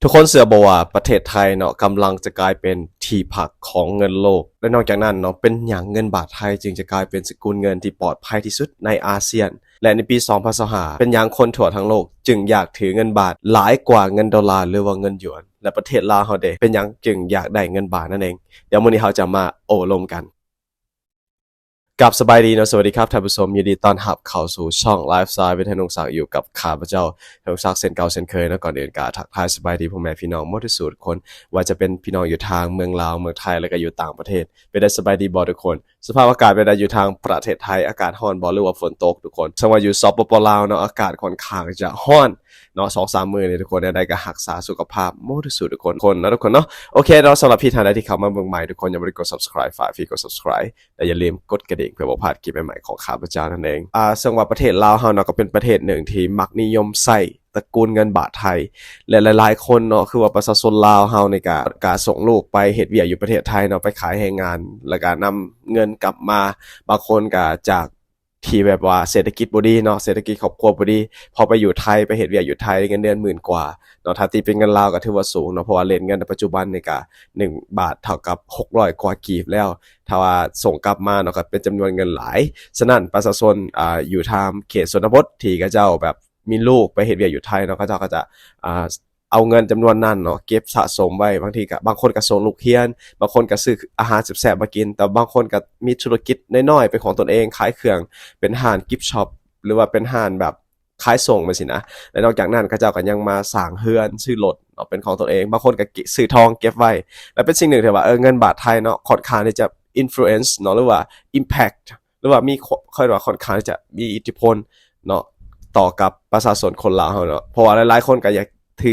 ທຸກຄົນເຊື່ອບໍ່ວ່າປະເທດໄທເນາະ ກຳລັງຈະກາຍເປັນທີ່ພັກຂອງເງິນໂລກ ແລະ ນອກຈາກນັ້ນເນາະ ເປັນຫຍັງເງິນບາດໄທຈຶ່ງຈະກາຍເປັນສະກຸນເງິນທີ່ປອດໄພທີ່ສຸດໃນອາຊຽນ? ແລະ ໃນປີສອງພັນຊາວຫ້າ ເປັນຫຍັງຄົນທົ່ວທັງໂລກຈຶ່ງຢາກຖືເງິນບາດຫຼາຍກວ່າເງິນໂດລາ ຫຼືວ່າເງິນຢວນ? ແລະ ປະເທດລາວເຮົາເດ ເປັນຫຍັງຈຶ່ງຢາກໄດ້ເງິນບາດນັ້ນເອງ? ດຽວມື້ນີ້ເຮົາຈະມາໂອ້ລົມກັນ. ກັບສະບາຍດີເນາະ ສະຫວັດດີຄັບທ່ານຜູ້ຊົມ ຍິນດີຕ້ອນຮັບເຂົ້າສູ່ຊ່ອງ Lifestyle with ທະນົງສັກ ຢູ່ກັບຂ້າພະເຈົ້າ ທະນົງສັກ ເຊັ່ນເກົ່າເຊັ່ນເຄີຍເນາະ. ກ່ອນອື່ນກໍທັກທາຍສະບາຍດີພໍ່ແມ່ພີ່ນ້ອງໝົດທຸກສູ່ທຸກຄົນ ວ່າຈະເປັນພີ່ນ້ອງຢູ່ທາງເມືອງລາວ ເມືອງໄທ ແລ້ວກໍຢູ່ຕ່າງປະເທດ. ເປັນໄດ້ສະບາຍດີບໍ່ທຸກຄົນ? ສະພາບອາກາດເປັນໄດ້ຢູ່ທາງປະເທດໄທ ອາກາດຮ້ອນບໍ່ ຫຼືວ່າຝົນຕົກທຸກຄົນ? ສຳລັບຢູ່ ສປປ ລາວເນາະ ອາກາດຂ້ອນຂ້າງຈະຮ້ອນເນາະ ສອງສາມມື້ນີ້ທຸກຄົນ ແນວໃດກໍຮັກສາສຸຂະພາບໝົດທຸກສູ່ທຸກຄົນ ຄົນເນາະ ທຸກຄົນເນາະ. ໂອເຄເນາະ ສຳລັບທີ່ທ່ານໃດທີ່ເຂົ້າມາເບິ່ງໃໝ່ ທຸກຄົນຍັງບໍ່ໄດ້ກົດ Subscribe ຝາກພີ່ກົດ Subscribe ແລະ ຢ່າລືມກົດກະດິ່ງເພື່ອບໍ່ພາດຄລິບໃໝ່ໆຂອງຂ້າພະເຈົ້ານັ້ນເອງ. ອ່າ ເຊິ່ງວ່າປະເທດລາວເຮົາເນາະ ກໍເປັນປະເທດໜຶ່ງທີ່ມັກນິຍົມໃຊ້ຕະກຸນເງິນບາດໄທ ແລະ ຫຼາຍໆຄົນເນາະ ຄືວ່າປະຊາຊົນລາວເຮົານີ້ກະ ກະສົ່ງລູກໄປເຮັດວຽກຢູ່ປະເທດໄທເນາະ ໄປຂາຍແຮງງານ ແລ້ວກະນຳເງິນກັບມາ. ບາງຄົນກະຈາກທີ່ແບບວ່າເສດຖະກິດບໍ່ດີເນາະ ເສດຖະກິດຄອບຄົວບໍ່ດີ ພໍໄປຢູ່ໄທ ໄປເຮັດວຽກຢູ່ໄທ ໄດ້ເງິນເດືອນໝື່ນກວ່າເນາະ. ຖ້າຕີເປັນເງິນລາວກໍຖືວ່າສູງເນາະ ເພາະວ່າເລດເງິນໃນປັດຈຸບັນນີ້ກະ ໜຶ່ງບາດເທົ່າກັບຫົກຮ້ອຍກວ່າກີບແລ້ວ ຖ້າວ່າສົ່ງກັບມາເນາະ ກໍເປັນຈຳນວນເງິນຫຼາຍ. ສະນັ້ນປະຊາຊົນ ອ່າ ຢູ່ຕາມເຂດຊົນນະບົດທີ່ເຂົາເຈົ້າແບບມີລູກໄປເຮັດວຽກຢູ່ໄທເນາະ ເຂົາເຈົ້າກໍຈະ ອ່າ ເອົາເງິນຈຳນວນນັ້ນເນາະ ເກັບສະສົມໄວ້ ບາງທີກໍ ບາງຄົນກໍສົ່ງລູກຮຽນ ບາງຄົນກໍຊື້ອາຫານແຊບໆມາກິນ ແຕ່ບາງຄົນກໍມີທຸລະກິດນ້ອຍໆເປັນຂອງຕົນເອງ ຂາຍເຄື່ອງ ເປັນຮ້ານ gift shop ຫຼືວ່າເປັນຮ້ານແບບ ຂາຍສົ່ງແມ່ນຊີ້ນະ ແລະ ນອກຈາກນັ້ນເຂົາເຈົ້າກໍຍັງມາສ້າງເຮືອນ ຊື້ລົດເນາະ ເປັນຂອງຕົນເອງ ບາງຄົນກໍເກັບ ຊື້ທອງເກັບໄວ້ ແລະ ເປັນສິ່ງໜຶ່ງທີ່ວ່າ ເອີ ເງິນບາດໄທເນາະ ຂ້ອນຂ້າງທີ່ຈະ influence ເນາະ ຫຼືວ່າ impact ຫຼືວ່າມີ ຂ້ອຍວ່າຂ້ອນຂ້າງທີ່ຈະມີອິດທິພົນເນາະ ຕໍ່ກັບປະຊາຊົນຄົນລາວເຮົາເນາະ ເພາະວ່າຫຼາຍໆຄົນກໍຢາກຖື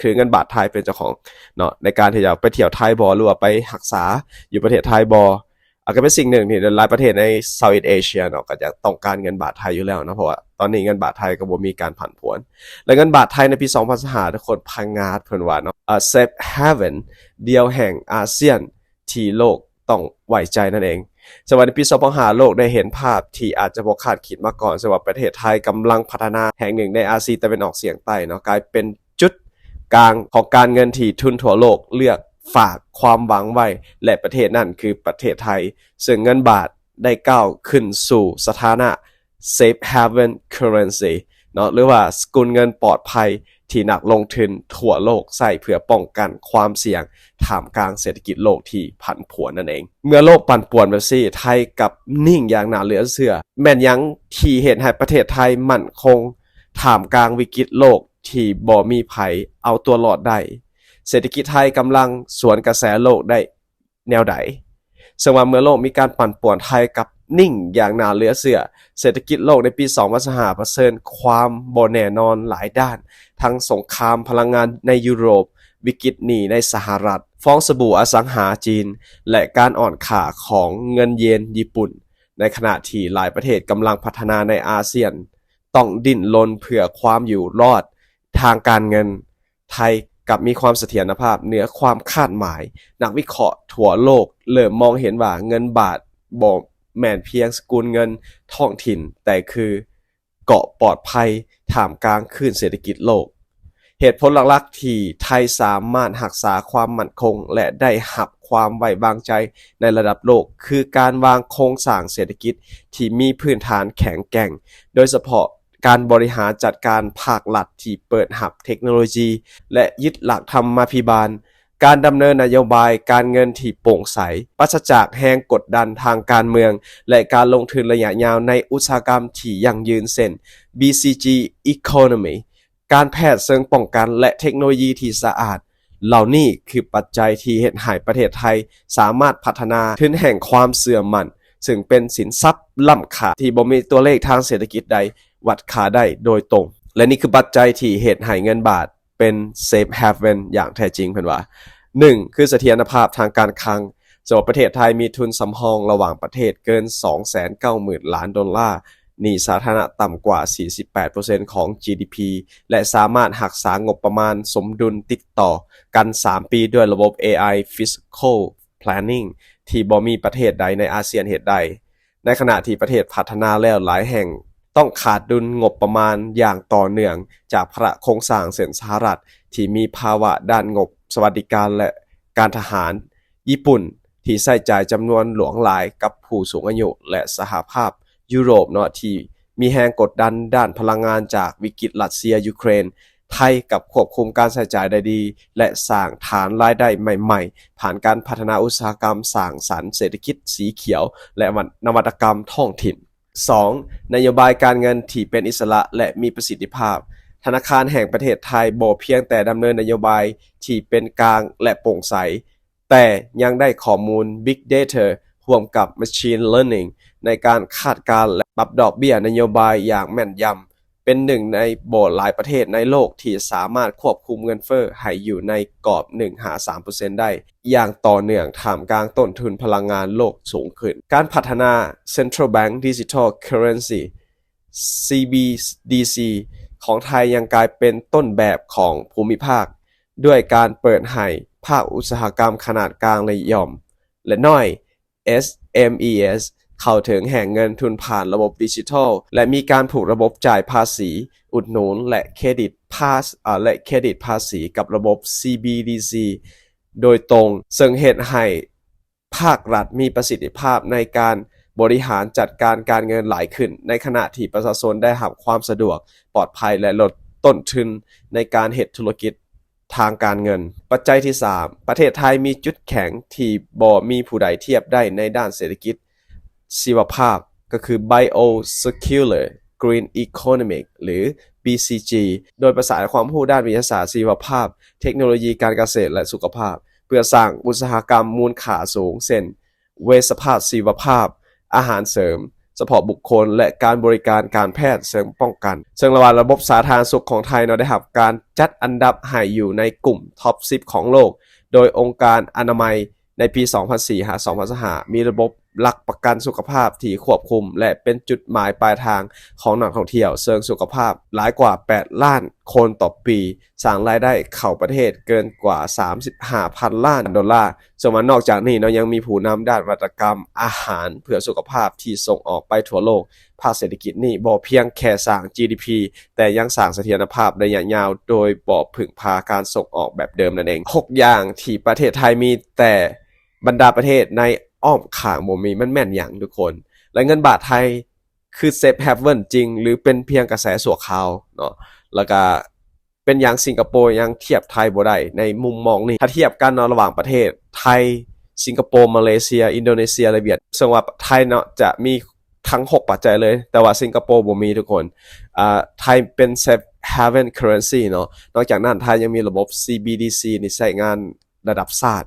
ຖືເງິນບາດໄທເປັນເຈົ້າຂອງເນາະ ໃນການທີ່ຈະໄປທ່ຽວໄທບໍ ຫຼືວ່າໄປຮັກສາຢູ່ປະເທດໄທບໍ. ອາ ກໍເປັນສິ່ງໜຶ່ງທີ່ຫຼາຍປະເທດໃນ Southeast Asia ເນາະ ກໍຈະຕ້ອງການເງິນບາດໄທຢູ່ແລ້ວເນາະ ເພາະວ່າຕອນນີ້ເງິນບາດໄທກໍບໍ່ມີການຜັນຜວນ ແລະ ເງິນບາດໄທໃນປີສອງພັນຊາວຫ້າ ທຸກຄົນພັງງາດເພິ່ນວ່າເນາະ ເອີ safe haven ດຽວແຫ່ງອາຊຽນທີ່ໂລກຕ້ອງໄວ້ໃຈນັ້ນເອງ. ສຳລັບໃນປີສອງພັນຊາວຫ້າ ໂລກໄດ້ເຫັນພາບທີ່ອາດຈະບໍ່ຄາດຄິດມາກ່ອນ ເຊິ່ງວ່າປະເທດໄທກຳລັງພັດທະນາແຫ່ງໜຶ່ງໃນອາຊີຕາເວັນອອກສຽງໃຕ້ເນາະ ກາຍເປັນຈຸດ ກາງຂອງການເງິນທີ່ທຶນທົ່ວໂລກເລືອກຝາກຄວາມຫວັງໄວ້ ແລະ ປະເທດນັ້ນຄືປະເທດໄທ ເຊິ່ງເງິນບາດໄດ້ກ້າວຂຶ້ນສູ່ສະຖານະ safe haven currency ເນາະ ຫຼືວ່າສະກຸນເງິນປອດໄພທີ່ນັກລົງທຶນທົ່ວໂລກໃຊ້ເພື່ອປ້ອງກັນຄວາມສ່ຽງທ່າມກາງເສດຖະກິດໂລກທີ່ຜັນຜວນນັ້ນເອງ. ເມື່ອໂລກປັ່ນປ່ວນແບບນີ້ ໄທກັບນິ່ງຢ່າງໜ້າເຫຼືອເຊື່ອ. ແມ່ນຫຍັງທີ່ເຮັດໃຫ້ປະເທດໄທໝັ້ນຄົງ ທ່າມກາງວິກິດໂລກທີ່ບໍ່ມີໃຜເອົາຕົວລອດໄດ້? ເສດຖະກິດໄທກຳລັງສວນກະແສໂລກໄດ້ແນວໃດ? ເຊິ່ງວ່າເມື່ອໂລກມີການປັ່ນປ່ວນ ໄທກັບນິ່ງຢ່າງໜ້າເຫຼືອເຊື່ອ. ເສດຖະກິດໂລກໃນປີສອງພັນຊາວຫ້າ ປະເຊີນຄວາມບໍ່ແນ່ນອນຫຼາຍດ້ານ, ທັງສົງຄາມພະລັງງານໃນຢູໂຣບ, ວິກິດໜີ້ໃນສະຫະລັດ, ຟອງສະບູອະສັງຫາຈີນ ແລະ ການອ່ອນຄ່າຂອງເງິນເຢນຍີ່ປຸ່ນ, ໃນຂະນະທີ່ຫຼາຍປະເທດກຳລັງພັດທະນາໃນອາຊຽນ ຕ້ອງດີ້ນລົນເພື່ອຄວາມຢູ່ລອດທາງການເງິນ, ໄທກັບມີຄວາມສະຖຽນນະພາບເໜືອຄວາມຄາດໝາຍ. ນັກວິເຄາະທົ່ວໂລກເລີ່ມມອງເຫັນວ່າເງິນບາດບໍ່ແມ່ນພຽງສະກຸນເງິນທ້ອງຖິ່ນ, ແຕ່ຄືເກາະປອດໄພທ່າມກາງຄື້ນເສດຖະກິດໂລກ. ເຫດຜົນຫຼັກໆທີ່ໄທສາມາດຮັກສາຄວາມໝັ້ນຄົງ ແລະ ໄດ້ຮັບຄວາມໄວ້ວາງໃຈໃນລະດັບໂລກ ຄືການວາງໂຄງສ້າງເສດຖະກິດທີ່ມີພື້ນຖານແຂງແກ່ງ, ໂດຍສະເພາະ ການບໍລິຫານຈັດການພາກລັດທີ່ເປີດຮັບເທັກໂນໂລຢີ ແລະ ຍຶດຫຼັກທຳມາພິບານ, ການດຳເນີນນະໂຍບາຍການເງິນທີ່ໂປ່ງໃສ, ປາສະຈາກແຮງກົດດັນທາງການເມືອງ ແລະ ການລົງທຶນໄລຍະຍາວໃນອຸດສາຫະກຳທີ່ຢັ້ງຢືນ ເຊັ່ນ ບີຊີຈີ Economy, ການແພດເຊີງປ້ອງກັນ ແລະ ເທັກໂນໂລຢີທີ່ສະອາດ. ເຫຼົ່ານີ້ຄືປັດໄຈທີ່ເຮັດໃຫ້ປະເທດໄທສາມາດພັດທະນາທຶນແຫ່ງຄວາມເຊື່ອໝັ້ນ, ເຊິ່ງເປັນສິນຊັບລ້ຳຄ່າທີ່ບໍ່ມີຕົວເລກທາງເສດຖະກິດໃດວັດຄ່າໄດ້ໂດຍຕົງ. ແລະ ນີ້ຄືປັດໄຈທີ່ເຮັດໃຫ້ເງິນບາດເປັນ safe haven ຢ່າງແທ້ຈິງ, ເພິ່ນວ່າ. ໜຶ່ງ ຄືສະຖຽນນະພາບທາງການຄັງ. ສຳລັບປະເທດໄທມີທຶນສຳຮອງລະຫວ່າງປະເທດເກີນສອງແສນເກົ້າໝື່ນລ້ານໂດລາ, ໜີ້ສາທາລະນະຕ່ຳກວ່າສີ່ສິບແປດເປີເຊັນຂອງຈີດີພີ ແລະ ສາມາດຮັກສາງົບປະມານສົມດຸນຕິດຕໍ່ກັນສາມປີດ້ວຍລະບົບ ເອໄອ Fiscal Planning ທີ່ບໍ່ມີປະເທດໃດໃນອາຊຽນເຮັດໄດ້, ໃນຂະນະທີ່ປະເທດພັດທະນາແລ້ວຫຼາຍແຫ່ງ ຕ້ອງຂາດດຸນງົບປະມານຢ່າງຕໍ່ເນື່ອງຈາກພາລະໂຄງສ້າງ ເຊັ່ນ ສະຫະລັດທີ່ມີພາວະດ້ານງົບ, ສະຫວັດດີການ ແລະ ການທະຫານ, ຍີ່ປຸ່ນທີ່ໃຊ້ຈ່າຍຈຳນວນຫຼວງຫຼາຍກັບຜູ້ສູງອາຍຸ ແລະ ສະຫະພາບຢູໂຣບເນາະ ທີ່ມີແຮງກົດດັນດ້ານພະລັງງານຈາກວິກິດຣັດເຊຍ-ຢູເຄຣນ, ໄທກັບຄວບຄຸມການໃຊ້ຈ່າຍໄດ້ດີ ແລະ ສ້າງຖານລາຍໄດ້ໃໝ່ໆ ຜ່ານການພັດທະນາອຸດສາຫະກຳ, ສ້າງສັນເສດຖະກິດສີຂຽວ ແລະ ນະວັດຕະກຳທ້ອງຖິ່ນ. ສອງ, ນະໂຍບາຍການເງິນທີ່ເປັນອິດສະຫຼະ ແລະ ມີປະສິດທິພາບ. ທະນາຄານແຫ່ງປະເທດໄທບໍ່ພຽງແຕ່ດຳເນີນນະໂຍບາຍທີ່ເປັນກາງ ແລະ ໂປ່ງໃສ, ແຕ່ຍັງໄດ້ຂໍ້ມູນ Big Data ຮ່ວມກັບ Machine Learning ໃນການຄາດການ ແລະ ປັບດອກເບ້ຍນະໂຍບາຍຢ່າງແມ່ນຢຳ, ເປັນໜຶ່ງໃນບໍ່ຫຼາຍປະເທດໃນໂລກທີ່ສາມາດຄວບຄຸມເງິນເຟີ້ໃຫ້ຢູ່ໃນກອບ ໜຶ່ງຫາສາມເປີເຊັນ ໄດ້ຢ່າງຕໍ່ເນື່ອງ ທ່າມກາງຕົ້ນທຶນພະລັງງານໂລກສູງຂຶ້ນ. ການພັດທະນາ Central Bank Digital Currency CBDC ຂອງໄທຍັງກາຍເປັນຕົ້ນແບບຂອງພູມິພາກ ດ້ວຍການເປີດໃຫ້ພາກອຸດສາຫະກຳຂະໜາດກາງ ແລະ ຍ່ອມ ແລະ ນ້ອຍ SMEs ເຂົ້າເຖິງແຫຼ່ງເງິນທຶນຜ່ານລະບົບດິຈິທັລ ແລະ ມີການຜູກລະບົບຈ່າຍພາສີອຸດໜູນ ແລະ ເຄຣດິດພາ ເອີ ແລະ ເຄຣດິດພາສີກັບລະບົບ CBDC ໂດຍຕົງ, ເຊິ່ງເຮັດໃຫ້ ພາກລັດມີປະສິດທິພາບໃນການບໍລິຫານຈັດການການເງິນຫຼາຍຂຶ້ນ, ໃນຂະນະທີ່ປະຊາຊົນໄດ້ຮັບຄວາມສະດວກ, ປອດໄພ ແລະ ລົດຕົ້ນທຶນໃນການເຮັດທຸລະກິດທາງການເງິນ. ປັດໄຈທີສາມ, ປະເທດໄທມີຈຸດແຂງທີ່ບໍ່ມີຜູ້ໃດທຽບໄດ້ໃນດ້ານເສດຖະກິດຊີວະພາບ, ກໍຄື Bio Circular Green Economic ຫຼື BCG ໂດຍປະສານຄວາມຮູ້ດ້ານວິທະຍາສາດຊີວະພາບ, ເທັກໂນໂລຢີການກະເສດ ແລະ ສຸຂະພາບ. ເພື່ອສ້າງອຸດສາຫະກຳມູນຄ່າສູງ ເຊັ່ນ ເວຊສະພາບຊີວະພາບ, ອາຫານເສີມສະເພາະບຸກຄົນ ແລະ ການບໍລິການການແພດເຊີງປ້ອງກັນ. ເຊິ່ງລະວ່າລະບົບສາທາລະນະສຸກຂອງໄທເນາະ ໄດ້ຮັບການຈັດອັນດັບໃຫ້ຢູ່ໃນກຸ່ມທັອບສິບຂອງໂລກ ໂດຍອົງການອະນາໄມໃນປີສອງພັນສີ່ຫາສອງພັນສິບຫ້າ ມີລະບົບຫຼັກປະກັນສຸຂະພາບທີ່ຄວບຄຸມ ແລະ ເປັນຈຸດໝາຍປາຍທາງຂອງນັກທ່ອງທ່ຽວເຊີງສຸຂະພາບຫຼາຍກວ່າແປດລ້ານຄົນຕໍ່ປີ. ສ້າງລາຍໄດ້ເຂົ້າປະເທດເກີນກວ່າສາມສິບຫ້າພັນລ້ານໂດລາ. ເຊິ່ງວ່ານອກຈາກນີ້ເນາະ ຍັງມີຜູ້ນຳດ້ານນະວັດຕະກຳອາຫານເພື່ອສຸຂະພາບທີ່ສົ່ງອອກໄປທົ່ວໂລກ. ພາກເສດຖະກິດນີ້ບໍ່ພຽງແຄ່ສ້າງ GDP ແຕ່ຍັງສ້າງສະຖຽນນະພາບໄລຍະຍາວໂດຍບໍ່ເພິ່ງພາການສົ່ງອອກແບບເດີມນັ້ນເອງ. ຫົກຢ່າງທີ່ປະເທດໄທມີ ແຕ່ບັນດາປະເທດໃນອ້ອມຂ້າງບໍ່ມີ ມັນແມ່ນຫຍັງທຸກຄົນ? ແລະ ເງິນບາດໄທ ຄື safe haven ຈິງ ຫຼື ເປັນພຽງກະແສຊົ່ວຄາວເນາະ? ແລ້ວກະເປັນຫຍັງສິງກະໂປຍັງທຽບໄທບໍ່ໄດ້ໃນມຸມມອງນີ້? ຖ້າທຽບກັນເນາະ ລະຫວ່າງປະເທດໄທ, ສິງກະໂປ, ມາເລເຊຍ, ອິນໂດເນເຊຍ ແລະ ຫວຽດ, ເຊິ່ງວ່າໄທເນາະຈະມີທັງຫົກປັດໄຈເລີຍ, ແຕ່ວ່າສິງກະໂປບໍ່ມີທຸກຄົນ. ອາ ໄທເປັນ safe haven currency ເນາະ. ນອກຈາກນັ້ນ ໄທຍັງມີລະບົບ CBDC ນີ້ໃຊ້ງານລະດັບຊາດ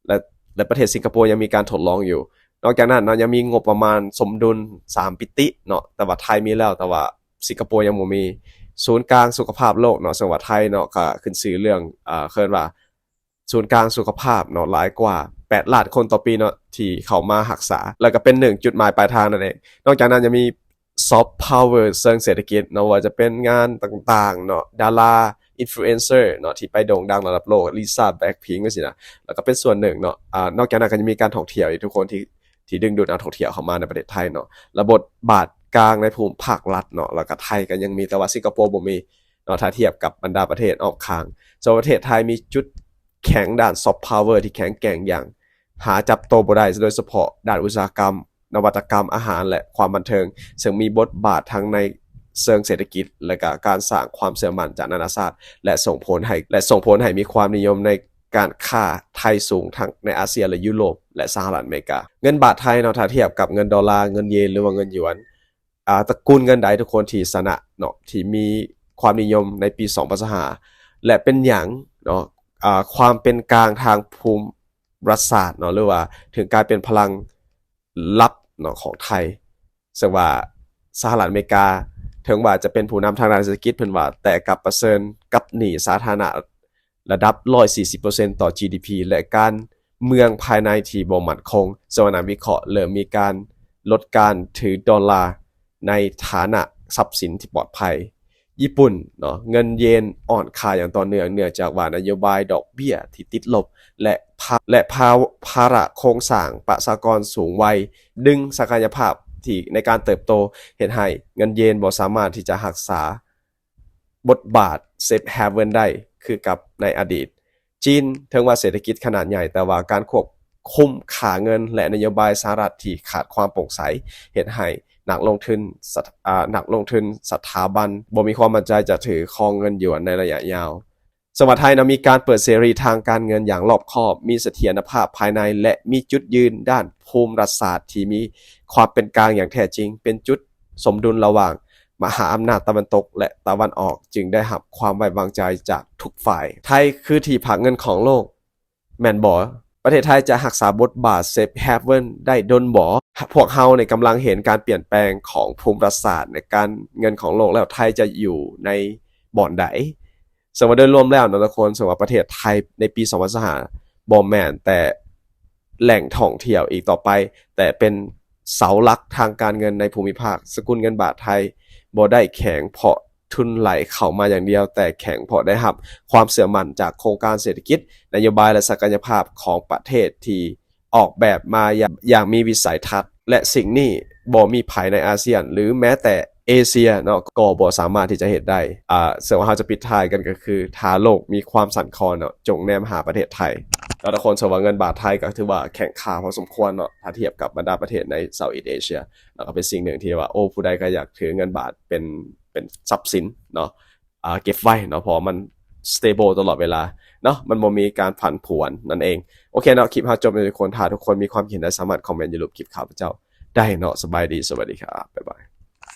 ແລະ ແລະ ປະເທດສິງກະໂປຍັງມີການທົດລອງຢູ່. ນອກຈາກນັ້ນເນາະ ຍັງມີງົບປະມານສົມດຸນສາມມິຕິເນາະ, ແຕ່ວ່າໄທມີແລ້ວ ແຕ່ວ່າສິງກະໂປຍັງບໍ່ມີ. ສູນກາງສຸຂະພາບໂລກເນາະ, ເຊິ່ງວ່າໄທເນາະ ກໍຂຶ້ນຊື່ເລື່ອງ ເອີ ເອີ້ນວ່າສູນກາງສຸຂະພາບເນາະ, ຫຼາຍກວ່າແປດລ້ານຄົນຕໍ່ປີເນາະ ທີ່ເຂົ້າມາຮັກສາ ແລ້ວກໍເປັນໜຶ່ງຈຸດໝາຍປາຍທາງນັ້ນເອງ. ນອກຈາກນັ້ນຍັງມີ soft power ເຊີງເສດຖະກິດເນາະ, ບໍ່ວ່າຈະເປັນງານຕ່າງໆເນາະ, ດາລາ influencer ເນາະ ທີ່ໄປໂດ່ງດັງລະດັບໂລກ, Lisa Blackpink ຈັ່ງຊີ້ນະ, ແລ້ວກໍເປັນສ່ວນໜຶ່ງເນາະ. ອາ ນອກຈາກນັ້ນກໍຍັງມີການທ່ອງທ່ຽວອີກທຸກຄົນ ທີ່ ທີ່ດຶງດູດນັກທ່ອງທ່ຽວເຂົ້າມາໃນປະເທດໄທເນາະ, ແລະ ບົດບາດກາງໃນພູມພາກລັດເນາະ, ແລ້ວກໍໄທກໍຍັງມີ ແຕ່ວ່າສິງກະໂປບໍ່ມີເນາະ, ຖ້າທຽບກັບບັນດາປະເທດອ້ອມຂ້າງ. ສ່ວນປະເທດໄທມີຈຸດແຂງດ້ານ soft power ທີ່ແຂງແກ່ງຢ່າງ ຫາຈັບໂຕບໍ່ໄດ້, ໂດຍສະເພາະດ້ານອຸດສາຫະກຳ, ນະວັດຕະກຳ, ອາຫານ ແລະ ຄວາມບັນເທີງ, ເຊິ່ງມີບົດບາດທັງໃນເຊີງເສດຖະກິດ ແລະ ກະການສ້າງຄວາມເຊື່ອໝັ້ນຈາກນານາຊາດ ແລະ ສົ່ງຜົນໃຫ້ ແລະ ສົ່ງຜົນໃຫ້ມີຄວາມນິຍົມໃນການຄ້າໄທສູງທັງໃນອາຊຽນ ແລະ ຢູໂຣບ ແລະ ສະຫະລັດອາເມລິກາ. ເງິນບາດໄທເນາະ, ຖ້າທຽບກັບເງິນໂດລາ, ເງິນເຢນ ຫຼືວ່າເງິນຢວນ, ອາ ຕະກຸນເງິນໃດທຸກຄົນທີ່ຊະນະເນາະ, ທີ່ມີຄວາມນິຍົມໃນປີສອງພັນຊາວຫ້າ ແລະ ເປັນຫຍັງເນາະ ອາ ຄວາມເປັນກາງທາງພູມ ລັດສາດເນາະ ຫຼືວ່າເຖິງກາຍເປັນພະລັງລັບເນາະຂອງໄທ, ເຊິ່ງວ່າສະຫະລັດອາເມລິກາ ເຖິງວ່າຈະເປັນຜູ້ນຳທາງດ້ານເສດຖະກິດ ເພິ່ນວ່າ ແຕ່ກັບປະເຊີນກັບໜີ້ສາທາລະນະລະດັບຮ້ອຍສີ່ສິບເປີເຊັນຕໍ່ GDP ແລະ ການເມືອງພາຍໃນທີ່ບໍ່ໝັ້ນຄົງ, ເຊິ່ງວ່ານັກວິເຄາະເລີ່ມມີການລົດການຖືໂດລາໃນຖານະຊັບສິນທີ່ປອດໄພ. ຍີ່ປຸ່ນເນາະ ເງິນເຢນອ່ອນຄ່າຢ່າງຕໍ່ເນື່ອງ ເນື່ອງຈາກວ່ານະໂຍບາຍດອກເບ້ຍທີ່ຕິດລົບ ແລະ ພາ ແລະ ພາ ພາລະໂຄງສ້າງປະຊາກອນສູງໄວ ດຶງສັກກະຍະພາບ ທີ່ໃນການເຕີບໂຕ ເຮັດໃຫ້ເງິນເຢນບໍ່ສາມາດທີ່ຈະຮັກສາບົດບາດ safe haven ໄດ້ຄືກັບໃນອະດີດ. ຈີນ ເຖິງວ່າເສດຖະກິດຂະໜາດໃຫຍ່ ແຕ່ວ່າການຄວບຄຸມຄ່າເງິນ ແລະ ນະໂຍບາຍສະຫະລັດທີ່ຂາດຄວາມໂປ່ງໃສ ເຮັດໃຫ້ນັກລົງທຶນສະ ອາ ນັກລົງທຶນສະຖາບັນບໍ່ມີຄວາມໝັ້ນໃຈຈະຖືຄອງເງິນຢວນໃນໄລຍະຍາວ. ສຳລັບໄທເນາະ ມີການເປີດເສລີທາງການເງິນຢ່າງລອບຄອບ, ມີສະຖຽນນະພາບພາຍໃນ ແລະ ມີຈຸດຢືນດ້ານພູມລັດສາດທີ່ມີຄວາມເປັນກາງຢ່າງແທ້ຈິງ, ເປັນຈຸດສົມດຸນລະຫວ່າງມະຫາອຳນາດຕາເວັນຕົກ ແລະ ຕາເວັນອອກ, ຈຶ່ງໄດ້ຮັບຄວາມໄວ້ວາງໃຈຈາກທຸກຝ່າຍ. ໄທຄືທີ່ພາກເງິນຂອງໂລກ ແມ່ນບໍ່? ປະເທດໄທຈະຮັກສາບົດບາດ safe haven ໄດ້ດົນບໍ່? ພວກເຮົານີ້ກຳລັງເຫັນການປ່ຽນແປງຂອງພູມລັດສາດໃນການເງິນຂອງໂລກແລ້ວ, ໄທຈະຢູ່ໃນບ່ອນໃດ? ເຊິ່ງວ່າໂດຍລວມແລ້ວເນາະທຸກຄົນ, ເຊິ່ງວ່າປະເທດໄທໃນປີສອງພັນຊາວຫ້າ ບໍ່ແມ່ນແຕ່ແຫຼ່ງທ່ອງທ່ຽວອີກຕໍ່ໄປ, ແຕ່ເປັນເສົາຫຼັກທາງການເງິນໃນພູມິພາກ. ສະກຸນເງິນບາດໄທບໍ່ໄດ້ແຂງເພາະ ທຶນໄຫຼເຂົ້າມາຢ່າງດຽວ, ແຕ່ແຂງເພາະໄດ້ຮັບຄວາມເຊື່ອໝັ້ນຈາກໂຄງການເສດຖະກິດ, ນະໂຍບາຍ ແລະ ສັກກະຍະພາບຂອງປະເທດທີ່ອອກແບບມາຢ່າງ ຢ່າງມີວິໄສທັດ ແລະ ສິ່ງນີ້ບໍ່ມີໃຜໃນອາຊຽນ ຫຼື ແມ້ແຕ່ເອເຊຍເນາະ ກໍບໍ່ສາມາດທີ່ຈະເຮັດໄດ້. ອາ ເຊິ່ງວ່າເຮົາຈະປິດທ້າຍກັນກໍຄື ຖ້າໂລກມີຄວາມສັ່ນຄອນເນາະ ຈົ່ງແນມຫາປະເທດໄທເນາະທຸກຄົນ. ເຊິ່ງວ່າເງິນບາດໄທກໍຖືວ່າແຂງຄ່າພໍສົມຄວນເນາະ ຖ້າທຽບກັບບັນດາປະເທດໃນ Southeast Asia ເນາະ ກໍເປັນສິ່ງໜຶ່ງທີ່ວ່າ ໂອ້ ຜູ້ໃດກໍຢາກຖືເງິນບາດເປັນ ເປັນຊັບສິນເນາະ ອ່າ ເກັບໄວ້ເນາະ ເພາະວ່າມັນ stable ຕະຫຼອດເວລາເນາະ ມັນບໍ່ມີການຜັນຜວນນັ້ນເອງ. ໂອເຄເນາະ ຄລິບເຮົາຈົບແລ້ວທຸກຄົນ. ຖ້າທຸກຄົນມີຄວາມຄິດເຫັນໃດ ສາມາດຄອມເມັນຢູ່ຮູບຄລິບຂ້າພະເຈົ້າໄດ້ເນາະ. ສະບາຍດີ ສະຫວັດດີຄັບ ບາຍບາຍ.